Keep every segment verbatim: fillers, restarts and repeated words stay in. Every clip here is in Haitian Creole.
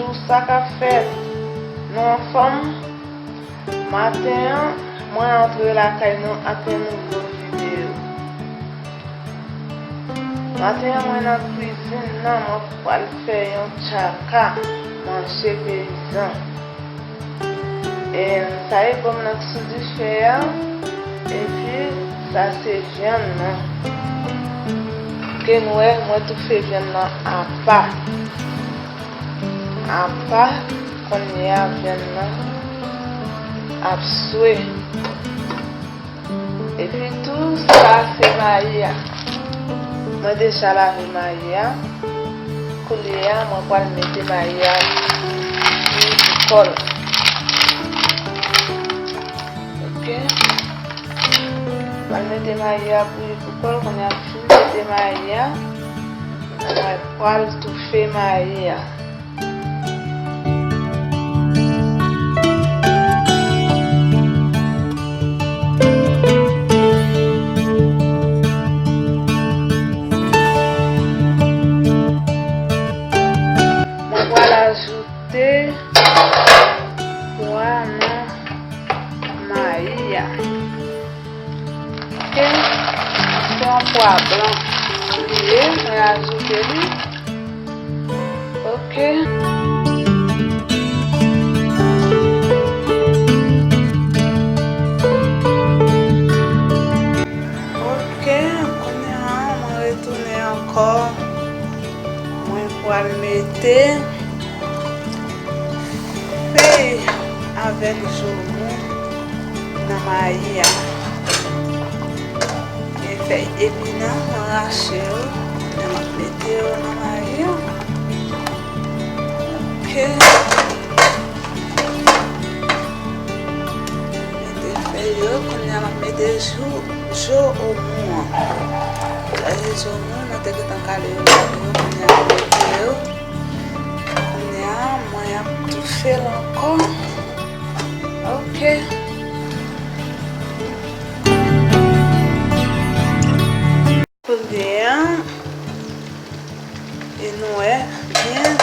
Pou sa k ap fèt, nou anfòm? Maten an, mwen antre lakay nou ak yon nouvo videyo. Maten an, mwen nan kwizin nan, mwen pral fè yon tchaka, manje peyizan. E sa e pòm nan k sou dife a, epi sa se vyann nan. Ke nou wè, mwen toufe vyann nan apa. Apa, kounye a vyann nan ap swe. Epi tou, sa se mayi a. Mwen deja lave mayi a. Kounye a, mwen pral mete mayi a bouyi pou kò l. Ok. Mwen mete mayi a bouyi pou kò l. Kounye a, m fin mete mayi a. Mwen pral toufe mayi a. Mwen pral ajoute pwa nan mayi a. Ok. Se yon pwa blan. Li ye, mwen ajoute li. Ok. Ok, kounye a, mwen retounen ankò. Mwen pral mete fèy avèk joumou nan mayi a. E fèy epi nan, mwen rache yo. Kounye a, m ap mete yo nan mayi a. Ok. Mete fèy yo, kounye a m ap mete jou, jo omon an. Sa se jo omon, mwen te gentan kale yo, kale yo, kounye a m mete yo. Kounye a, mwen ap toufe l ankò. Ok. Kounye a, e nou wè byen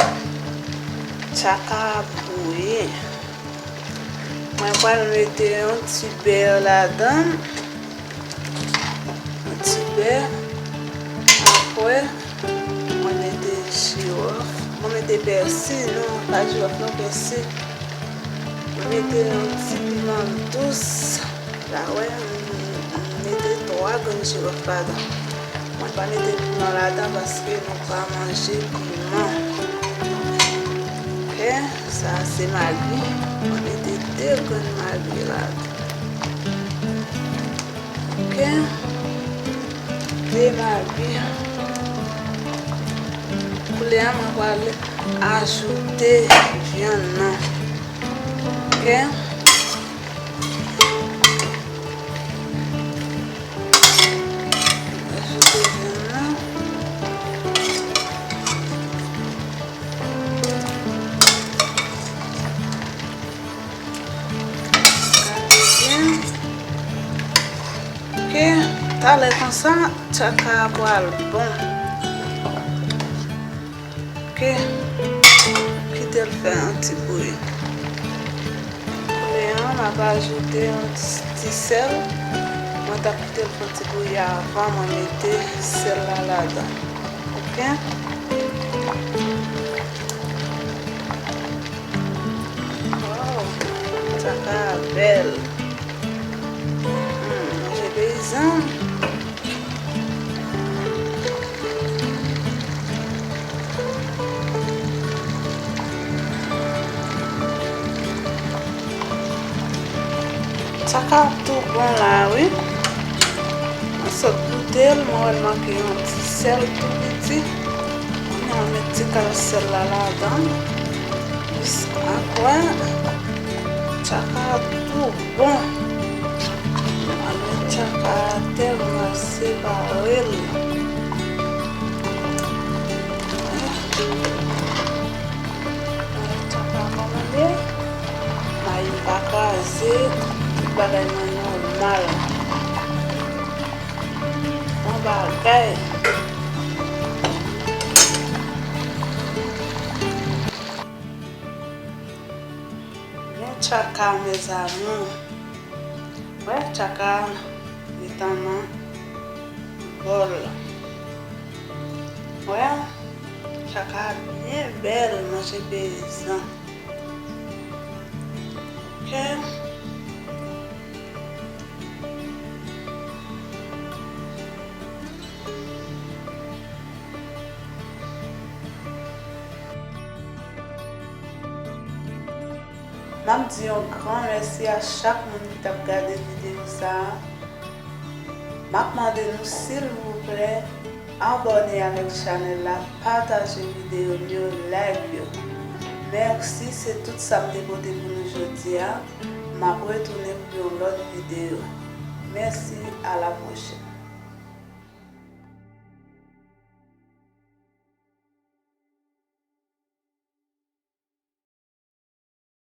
tchaka ap bouyi. Mwen pral mete yon ti bè ladan l. Yon ti bè. Apre, mwen mete jiwòf. Mwen mete pèsi, non, pa jiwòf, non, pèsi. Mwen mete yon ti piman dous. La, wè, m, m mete twa grenn jiwòf ladan. Mwen pa mete piman ladan paske nou pa manje piman. Ok, sa se magi. Mwen mete de grenn magi ladan. Ok. De magi. Koulye a, mwen pral ajoute vyann nan. Ok. Ajoute vyann nan. Gade byen. Ok, talè konsa, tchaka a pral bon. Ok, kite l fè yon ti bouyi. Koulye a, m ap ajoute yon ti, ti sèl. Mwen t ap kite l fè yon ti bouyi avan mwen mete sèl la ladan. Ok. Waw, tchaka a bèl. Hmm, manje peyizan. Tchaka ap tou bon la, wi. Mwen sot goute l, mwen wè l manke yon ti sèl tou piti. Kounye a, mwen met ti kal sèl la ladan. Jis apre, tchaka ap tou bon. Mwen met tchaka atè, mwen separe l. Mwen met tchaka kòmande. Mayi m pa kraze, tout bagay mwen nòmal. Bon bagay. Tchaka, mes amours. Wè, tchaka gentan nan bòl. Wè, tchaka byen bèl, manje peyizan. Ok. M ap di yon gran mèsi a chak moun ki t ap gade videyo sa a. M ap mande nou, silvouplè, abòne avèk chanèl la, pataje videyo m yo, like yo. Mèsi, se tout sa m te pote pou nou jodi a. M ap retounen pou yon lòt videyo. Mèsi, a la pwochèn.